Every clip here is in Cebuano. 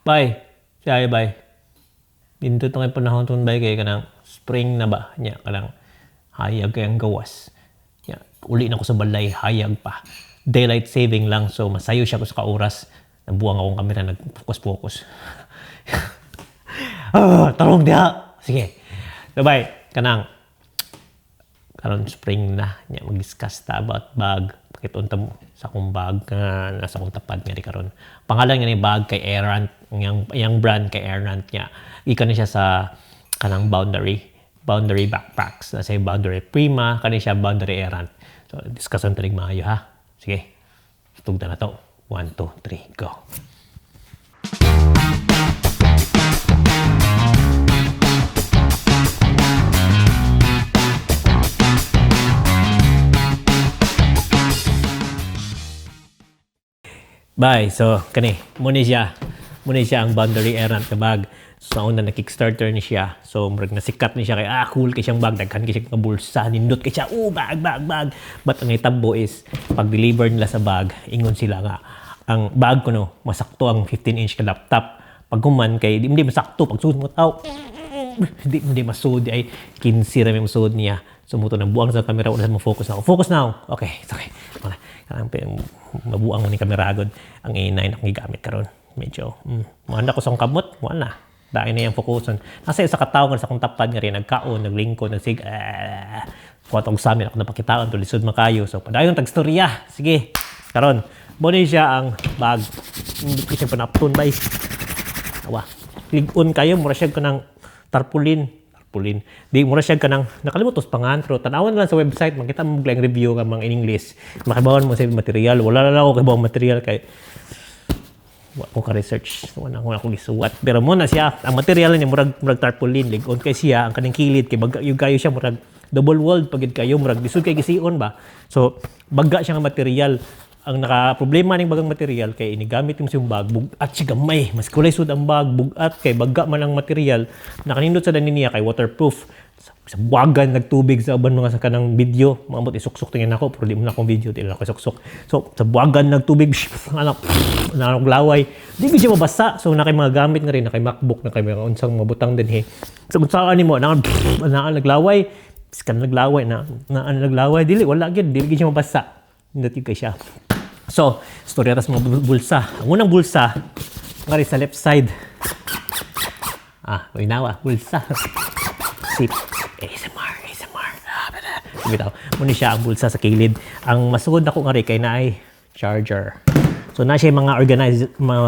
Bye. Siya, bye. Nindot na kay panahon tun bay kay kanang spring na ba nya, kanang hayag kay ang gawas. Nya, uli na ko sa balay, hayag pa. Daylight saving lang, so masayo siya ko sa kaoras. Nabuang akong kamera, nag-focus-focus. Ah, tarong diha. Sige. So bye, kanang karon spring na nya, mag-discuss ta about bag. Pakit-on ta mo sa akong bag nga nasa akong tapad nga di karon. Pangalan nga ni bag kay Errant, ang iyang brand kay Errant nya. Gikan ni siya sa kanang Boundary backpacks. Nasa Boundary Prima, kani siya Boundary Errant. So discuss ta nig maayo ha. Sige. Tugta na to. 1, 2, 3, go. Bye. So, kani, muna siya. Muna siya ang Boundary Errant na bag. So, sa una na Kickstarter ni siya. So, murag nasikat ni siya kay cool kay siyang bag, daghan kay siya nga bulsa, nindot kay siya. Oh, bag, bag, bag. But ang itabo is pag-deliver nila sa bag, ingon sila nga ang bag ko no, masakto ang 15-inch ka laptop. Pag human kay di, hindi masakto pag sud mo tao. Hindi hindi masud ay 15 ra may masud niya. So mo to nang buang sa kamera, wala sa mo focus na ako. Focus now. Okay, it's okay. Wala. Kanang mabuang ni kamera agad. Ang A9 akong gigamit karon. Medyo muanda ko sa akong kamot, wala na. Dahil na yung focuson. Nasa isa ka tawo nga sa akong tapad nga rin, nagkaon, naglingkod, nagsig, kuha tong sa amin, ako napakitaan, to lisod makayo. So, padayon tagstorya. Sige, karon. Mo ni siya ang bag. Hindi ko siya panapton, bay. Awa. Lig-on kayo, mura siya kanang tarpaulin. Tarpaulin. Di, mura siya kanang, nakalimot tos pangan, pero tanawan lang sa website, makita mo lang review nga mga in English. Makibawan mo sa material. Wala na lang ako kibawang material kay wa ko ka-research. Wala ko ako gisuwat. Pero mo na siya, ang material niya murag tarpaulin, lig-on kay siya ang kaning kilid kay baga yung kayo siya murag double walled pagid kayo, murag lisod kay gision ba. So baga siya nga material. Ang naka problema ning bagang material kay inigamit mo siyang bag, bugat siya gamay, mas kulay sud ang bag, bugat kay baga man ang material. Nakanindot sa dani niya kay waterproof. Sa buwagan nagtubig sa uban mga sa kanang video, maamot isuksok tingin ako pero di mo na akong video, di na ako isuksok. So sa buwagan nagtubig, anak anak laway, di gid siya mabasa. So na kay mga gamit nga rin, na kay MacBook, na kay mga unsang mabutang dinhi. So kung saan nimo na na naglaway, kan naglaway na na naglaway, dili wala gid, dili gid siya mabasa. Nindot gyud kay siya. So, storya tas mga bulsa. Ang unang bulsa, ngari sa left side. Ah, may nawa, bulsa. Sip. ASMR, ASMR. Ah, bala. Bitaw. Muna siya ang bulsa sa kilid. Ang masugod nako ngari kay naay charger. So na siya mga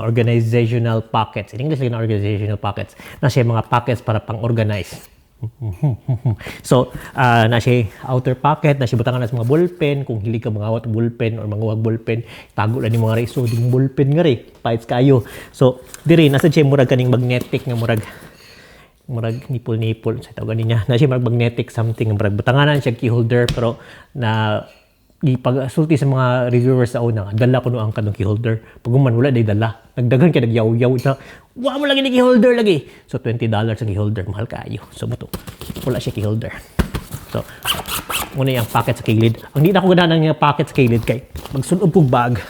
organizational pockets. In English na organizational pockets. Na siya mga pockets para pang-organize. So, na siya outer pocket, na siya butangan na sa mga ballpen. Kung hili ka mga awat ballpen or mga wag ballpen, tago lang ni mga reso, di mong ballpen nga rin, paits kayo. So, diri, nasa siya murag kaning magnetic nga murag nipple-nipple, sa tawag niya. Na siya murag magnetic something, murag butanganan siya key holder, pero na ipagsulti sa mga reviewers sa una, dala ko no ang kanong key holder. Pag human, wala day dala. Nagdagan kay nagyaw-yaw. Na, wa mo lagi ni key holder lagi. So, $20 ang key holder. Mahal kaayo. So, mo to. Wala siya key holder. So, muna yung pocket sa kilid. Ang di na ako ganahan ng pocket sa kilid kay magsulob kong bag.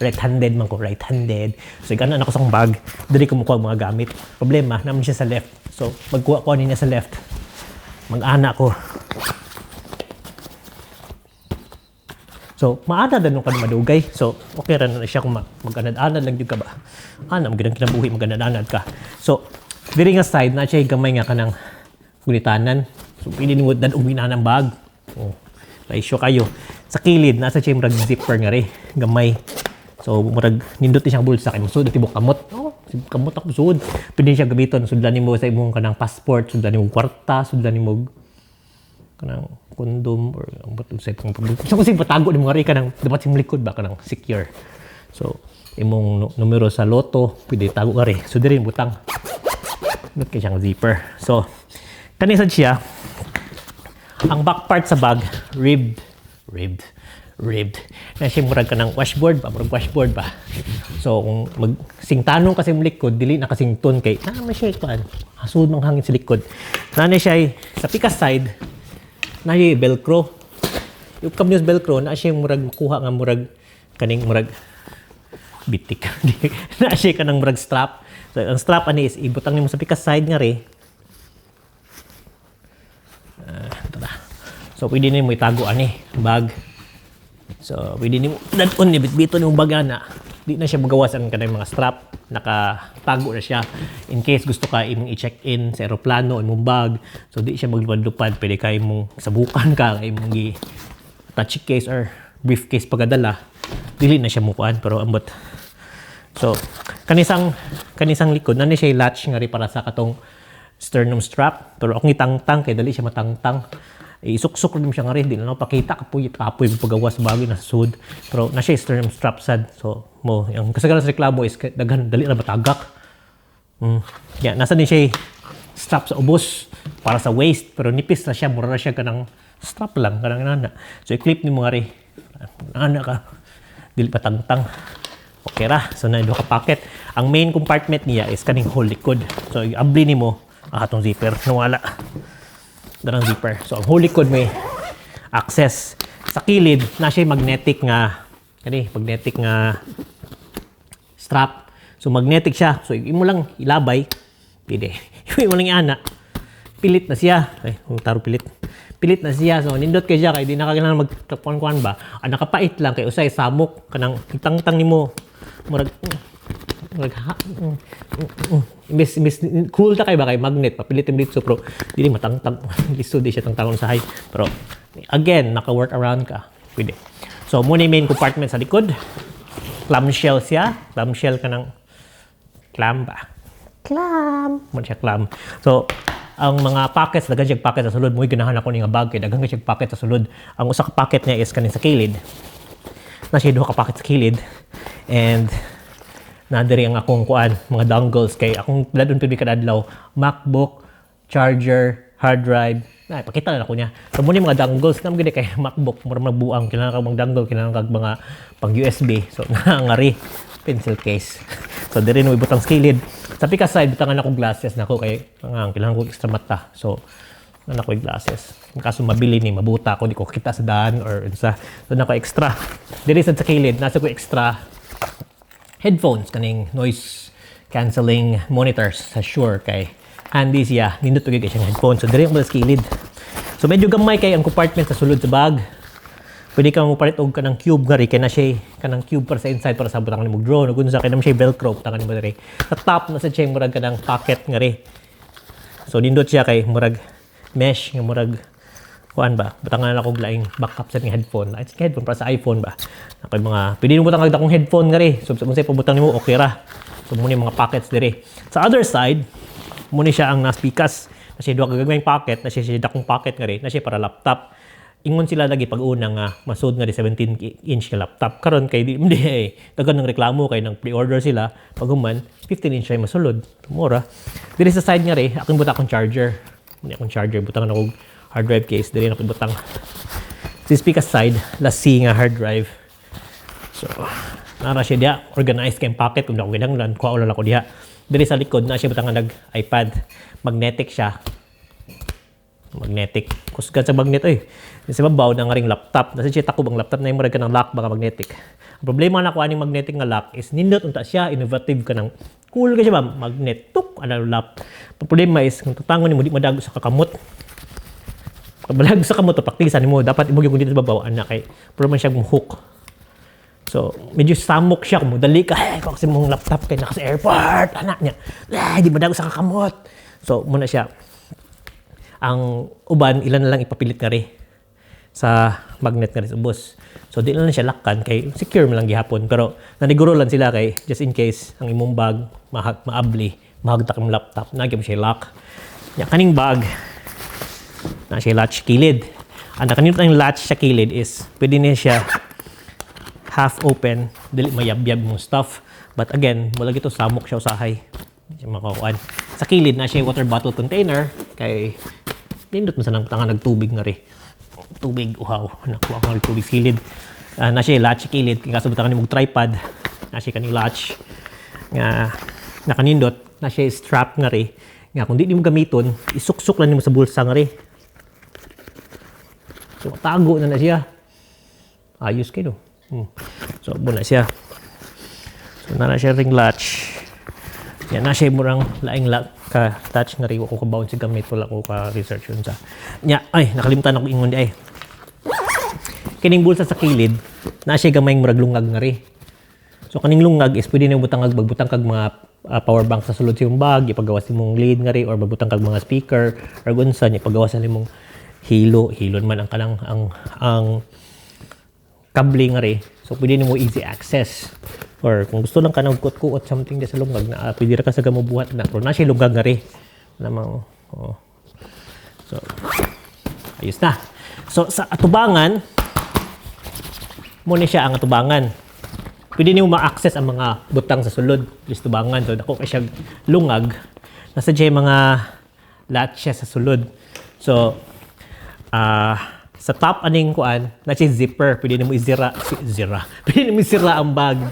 Right-handed man ko, right-handed. So, ganan ako sa akong bag. Dali ko mukuha ang mga gamit. Problema, naman siya sa left. So, magkuha ko niya sa left. Mag-ana ko. So, maana na nung madugay. So, okay ra na siya kung mag-anad-anad lang jud ka ba. Ana, magandang kinabuhi, mag-anad-anad ka. So, diri nga side, na siya gamay nga kanang gunitanan. So, pili nimo dan uwi na ng bag. Oh, raisyo kayo. Sa kilid, nasa siya murag zipper nga ri, gamay. So, murag nindot ni siyang bulsa kay musud tibok kamot. Oh, kamot ako sud. Pwede siya gamiton sudlan nimo sa imong kanang passport, sudlan nimo kwarta, sudlan nimo kanang condom or ang batong sa itong produkto. So, kasi patago ni mga rin kanang dapat sa likod ba kanang secure. So, imong numero sa loto, pwede tago ka rin. So, diri butang. Not kay siyang zipper. So, kanisad siya, ang back part sa bag, ribbed. Ribbed. Ribbed. Na siya murag ka ng washboard ba? Murag washboard ba? So, kung magsingtanong kasi mong likod, dili na kasington kay, na naman siya ikuan. Hasud mang hangin sa likod. Na na siya sa pikas side, na siya velcro. Yung kamyos velcro, na siya murag makuha nga murag kaning murag Bitik. Na siya kanang murag strap. So ang strap ani is ibutang nimo sa pikas side nga ri. Ah, ito na. So pwede nimo itago ani bag. So pwede nimo dad-on ni bitbito nimo bag ana. Di na siya magawas ang kanang mga strap, nakatago na siya. In case gusto ka imong i-check in sa eroplano imong bag, so di siya maglupad-lupad, pwede ka imong sabukan ka kay imong gi attache case or briefcase pagadala, dili na siya mukuan, pero ambot. So, kanisang likod, nani siya latch nga ri para sa katong sternum strap. Pero akong itangtang, kay dali siya matangtang. Isuksok rin siya nga rin, di na lang pakita, kapoy, kapoy, pagawas bagay na sud. Pero na siya sternum strap sad. So, mo, ang kasagaran sa reklamo is daghan, dali na matagak. Yeah, nasa ni siya strap sa ubos para sa waist, pero nipis na siya, mura na siya kanang strap lang, kanang nana. So, i-clip ni mo nga ri. Nana ka. Dili pa tangtang. Okay ra. So, na ka pocket. Ang main compartment niya is kaning whole likod. So, i-abli nimo ang atong zipper. Nawala. Darang zipper. So, ang whole likod may access. Sa kilid, na siya magnetic nga kani, magnetic nga strap. So, magnetic siya. So, imo lang ilabay. Pwede. Imo lang iana. Pilit na siya. Ay, kung taro pilit. Pilit na siya. So, nindot kay siya kay di na ka kailangan magkuan-kuan ba. Ang nakapait lang kay usay samok kanang itangtang nimo. Murag ha. Imbes cool ta kay ba kay magnet papilit im dito, pero dili matangtang, lisod di siya tangtangon sa high, pero again, naka work around ka, pwede. So muna yung main compartment sa likod, clamshell siya, clamshell kanang clam ba, clam mo siya, clam. So ang mga pockets, daghan siya pocket sa sulod. Mo'y ganahan ako ni nga bag kay daghan siya pocket sa sulod. Ang usa ka pocket niya is kaning sa kilid, na siya duha ka pocket sa kilid, and na diri ang akong kuan, mga dongles, kay akong dad-on pud kada adlaw MacBook, charger, hard drive. Na pakita na ako niya. So mo ni mga dongles na gid kay MacBook mura magbuang, kailangan ka mga dongle, kailangan kag mga pang USB. So ngari pencil case. So diri no ibutang sa kilid. Sa pika side, butangan ako glasses nako kay ang kailangan ko extra mata. So na ako yung glasses. Kaso mabili ni mabuta ako, di ko kita sa daan or sa, so nako extra. Diri sad sa kilid nasa ko extra headphones, kaning noise cancelling monitors sa Shure, kay handy siya, nindot gyud kay siyang headphones. So diri ang sa kilid. So medyo gamay kay ang compartment sa sulod sa bag. Pwede ka mo palit og kanang cube nga ri kay na siya kanang cube para sa inside, para sa butangan nimo drone ug unsa, kay na siya velcro, butangan nimo diri. Sa top na sa siya murag kanang pocket nga ri. So nindot siya kay murag mesh nga murag kuan ba, butangan na ako laing backup sa headphone. Ay, headphone para sa iPhone ba. Ako yung mga pwede mo butang akong headphone nga ri. So kung sa pabutang nimo, okay ra. So muna yung mga pockets diri. Sa other side, muna siya ang naspikas. Na siya duha ka gagmayng pocket, na siya dakong pocket nga ri, na siya para laptop. Ingon sila lagi pag una nga masud nga di 17 inch nga laptop. Karon kay di hindi eh daghan ng reklamo kay nang pre-order sila, pag human 15 inch ay masulod. Mura. Diri sa side nga ri, akong butang akong charger. Muna akong charger, butangan ako hard drive case diri na ako butang. Sa speaker side, LaCie nga hard drive. So nara siya diha, organized kay pocket. Kung ako kinahanglan, kuha lang ako diha. Diri sa likod na siya butangan nag iPad, magnetic siya, magnetic, kusgan sa magnet oy. Sa babaw na nga ring laptop, nasa siya takob ang laptop na yung murag ka ng lock baka magnetic. Ang problema na ko aning magnetic nga lock is nindot unta siya, innovative ka ng cool ka siya ba, magnet tuk ano lock. Ang problema is kung tatangon nimo, di madago sa kakamot. Pag sa kamot, praktisan nimo, dapat imo gyud dito sa babaw anak kay pero man siya hook. So, medyo samok siya kung dali ka, ay, kasi mong laptop kay naka sa airport, anak niya. Ay, di madago sa kakamot. So, muna siya. Ang uban, ilan na lang ipapilit nga ri sa magnet nga ri sa ubos. So, di na lang siya lakkan kay secure man lang gihapon. Pero, naniguro lang sila kay just in case ang imong bag maabli, mahagtak ang laptop, nagyam siya lock. Ya, kaning bag, na siya latch kilid. Ang nakanindot ang latch sa kilid is pwede niya siya half open, dili mayabyab mong stuff. But again, wala gito, samok siya usahay. Di siya makakuan. Sa kilid na siya water bottle container kay nindot mo sa nang tangan nagtubig nga ri. Tubig, uhaw. Nakuha ko ng tubig sa kilid. Na siya latch sa kilid kay kaso butangan nimo tripod. Na siya kaning latch nga nakanindot, na siya strap nga ri nga kung di nimo gamiton, isuksok lang nimo sa bulsa nga ri. So, tago na na siya. Ayos kayo. No? So, muna siya. So naa na siya ring latch. Yan na siya murang laing la ka touch nga rin ko kabaon si gamit, wala ko ka research yun sa. Nya, ay, nakalimutan ako ingon di ay. Kining bulsa sa kilid, na siya gamay murag lungag nga ri. So kaning lungag is pwede nimo butang, magbutang kag mga power bank sa sulod sa imong bag, ipagawas imong lead nga ri or magbutang kag mga speaker or unsa niya, ipagawas sa imong hilo, hilon man ang kanang ang kable nga ri. So pwede nimo easy access. Or kung gusto lang ka nang kuot-kuot something di sa lungag na pwede ra ka sa buhat na, pero na siya lungag nga ri. Namang, oh. So ayos na. So sa atubangan mo ni siya ang atubangan. Pwede nimo ma-access ang mga butang sa sulod, is tubangan. So dako kay siya lungag. Nasa siya mga latch siya sa sulod. So sa top aning kuan na siya zipper, pwede nimo izira, zira. Pwede nimo isira ang bag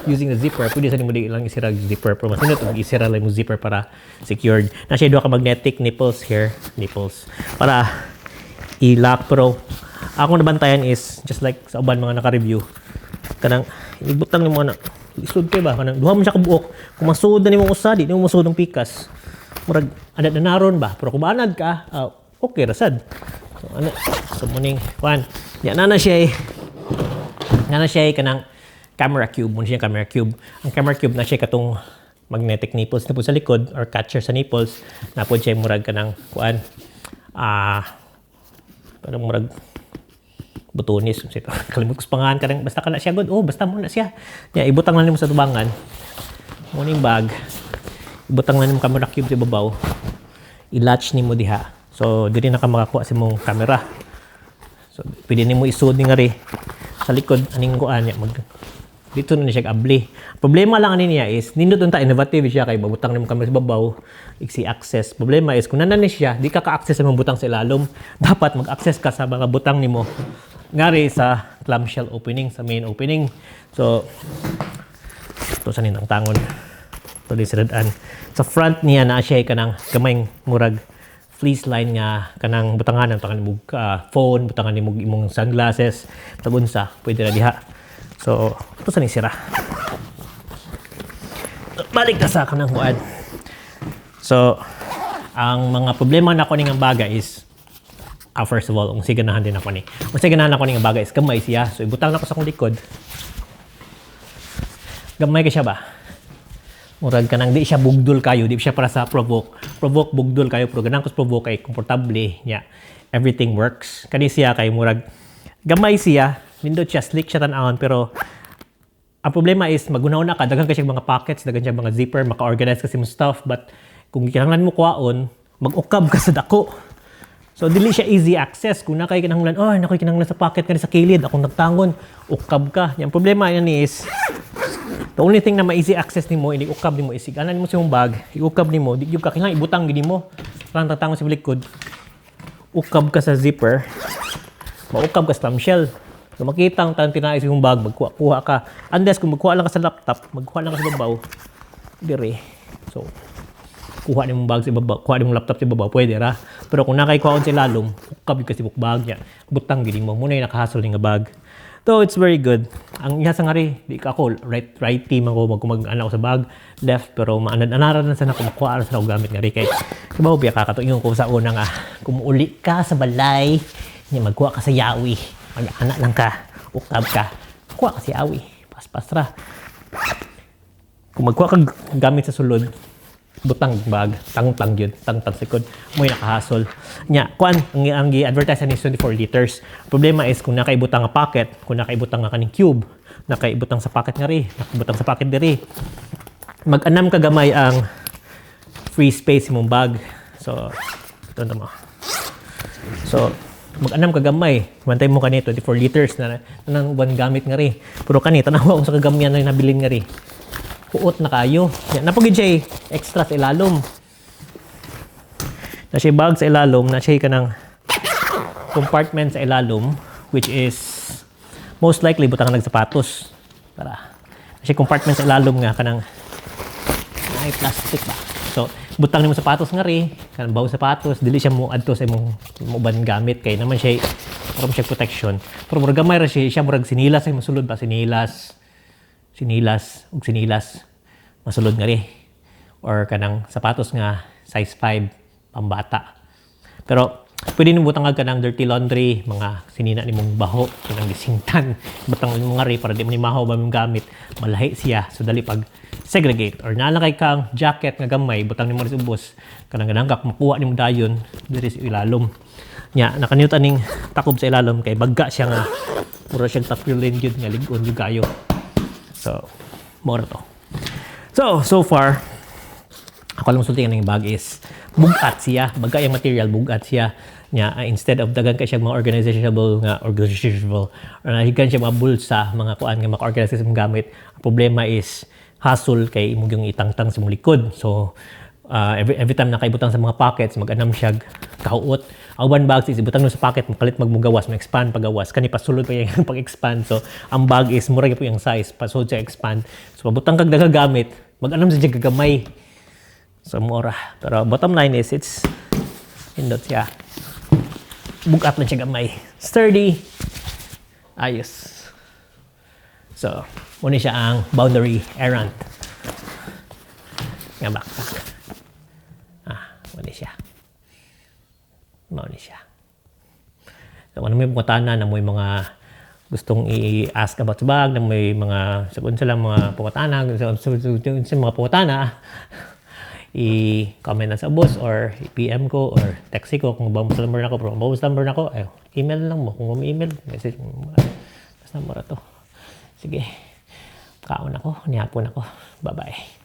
using the zipper. Pwede sa nimo di lang isira ang zipper, pero mas nindot og isira lang mo zipper para secured. Na siya duha ka magnetic nipples here, nipples para i-lock, pero akong nabantayan is just like sa uban mga naka-review, kanang ibutang nimo na isud kay ba, kanang duha mo siya kabuok, kung masud na nimo usa, di nimo masud ang pikas, murag anad na naron ba, pero kung maanad ka, okay ra sad. So ano, so muning kuan ya na siya eh. Na siya eh, kanang camera cube mo siya, camera cube. Ang camera cube na siya katong magnetic nipples na po sa likod or catcher sa nipples na po siya, murag kanang kuan, parang murag butones. Kalimot ko sa pangalan, kanang basta kana siya good. Oh, basta mo na siya. Ya, ibutang lang nimo sa tubangan. Mo ning bag. Ibutang lang nimo camera cube sa ibabaw. I-latch nimo diha. So diri na ka makakuha sa imong camera. So pwede nimo isud ni nga ri sa likod aning kuan niya, mag dito na siya abli. Problema lang ani niya is nindot unta, innovative siya kay babutang nimo camera sa babaw, easy access. Problema is kung nanan ni siya, di ka ka-access sa mga butang sa ilalom. Dapat mag-access ka sa mga butang nimo ngari sa clamshell opening, sa main opening. So ito sa nindang tangon. Ito din sa. Sa front niya na siya kanang gamay murag fleece line nga kanang butangan butangan nimo phone, butangan nimo imong sunglasses, sa unsa, pwede na diha. So, ito sa ni sira. Balik na sa kanang kuan. So, ang mga problema nako ning ang baga is first of all, ang ganahan din ako ni. Ang ganahan ako ning ang baga is gamay siya. So, ibutang nako sa akong likod. Gamay ka siya ba? Murag kanang di siya bugdol kayo, di siya para sa Provoke. Provoke bugdol kayo, pero ganang ko sa Provoke kay komportable niya. Everything works. Kani siya kay murag gamay siya, nindot siya, slick siya tan-awon, pero ang problema is magunaw na ka, daghan ka siya mga pockets, daghan siya mga zipper, maka-organize kasi mo stuff, but kung kinahanglan mo kuwaon, mag-ukab ka sa dako. So dili siya easy access. Kung nakay kinahanglan, oh, nakoy kinahanglan sa pocket kani sa kilid, akong nagtangon, ukab ka. Yang problema yan is the only thing na ma-easy access nimo ini ukab nimo is ana nimo sa imong bag, iukab nimo, di gyud ka kinahanglan ibutang gid nimo. Parang tatangon sa likod. Ukab ka sa zipper. Maukab ka sa clamshell. So makita ang tanang tinai sa imong bag, magkuha-kuha ka. Unless kung magkuha lang ka sa laptop, magkuha lang ka sa babaw, dire. So kuha nimong bag sa ibabaw, kuha nimong laptop sa ibabaw, pwede ra. Pero kung nakay kuhaon sa ilalom, ukab gyud ka sa bag niya. Butang gid mo muna yung nakahasol nga bag. Though it's very good. Ang iya sa ngari, di ka ako right righty man ko, mag ano ko sa bag, left, pero maanad-anaran na sana ako makuha sa ako gamit ngari kay kabaw biya ka kato ingon ko sa una nga kung muuli ka sa balay nya magkuha ka sa yawi, mag-ana lang ka, ukab ka, kuha ka sa yawi, paspas ra. Kung magkuha kag gamit sa sulod, butang bag, tangtang yun, tangtang sikod, mo'y nakahasol. Nya, kuan, ang gi-advertise ni 24 liters. Problema is kung nakaibutang nga pocket, kung nakaibutang nga kaning cube, nakaibutang sa pocket nga ri, nakaibutang sa pocket diri. Mag-anam ka gamay ang free space imong bag. So, ito na mo. So, mag-anam ka gamay. Bantay mo kani 24 liters na nang buwan gamit nga ri. Pero kani tanawa ko sa kagamyan na nabilin nga ri. Huot na kayo. Yan, napagid siya eh, extra sa ilalom. Na siya bag sa ilalom, na siya kanang compartment sa ilalom, which is most likely butang nagsapatos. Para na siya compartment sa ilalom nga kanang ay plastic ba. So, butang nimo sapatos nga ri, kanang baw sapatos, dili siya mo adto sa imong uban gamit kay naman siya murag siya protection. Pero murag gamay ra siya, siya murag sinilas sa imong sulod ba, sinilas. Sinilas ug sinilas masulod nga ri or kanang sapatos nga size 5 pambata. Pero pwede nimo butang kanang dirty laundry, mga sinina nimong baho, kanang gisingtan, butang nimo nga ri para di mo ni mahaw ba imong gamit. Malahi siya, so dali pag segregate. Or naa kay kang jacket nga gamay, butang nimo ri sa ubos, kanang ganang kak makuha nimo dayon diri sa ilalom. Nya, nakaniyot aning takob sa ilalom kay bagga siya nga mura siyang tarpaulin gyud nga lig-on gyud kayo. So, mao ra to. So, so far, ako lang sulti ng bag is bugat siya. Baga yung material, bugat siya. Nya, instead of dagan kay siya mga organizationable nga organizationable or nahigan siya mga bulsa, mga kuan nga maka-organize sa imong gamit. Ang problema is hassle kay imong yung itangtang sa imong likod. So, every time na kaibutang sa mga pockets, mag-anam siya kahuot. Ang uban bags is ibutang mo sa pocket, makalit magmugawas, ma-expand pagawas. Kani pasulod pa yung pag-expand. So, ang bag is mura gyud po yung size, pasulod siya expand. So, pabutang kag daghang gamit, mag-anam sa siya gagamay. So, mura. Pero bottom line is, it's nindot siya. Bugat lang siya gamay. Sturdy. Ayos. So, mao ni siya ang Boundary Errant nga backpack. Ah, mao ni siya. Mao ni siya. So, kung ano may pangutana na may mga gustong i-ask about sa bag, na may mga sa kung sila mga pangutana, sa mga pangutana, i-comment na sa ubos or i-PM ko or text ko kung ba mo sa number nako, pero kung ba sa number nako, ay, email lang mo. Kung mo email, message mo. Basta mo to. Sige. Kaon ako, nihapon ako. Bye-bye.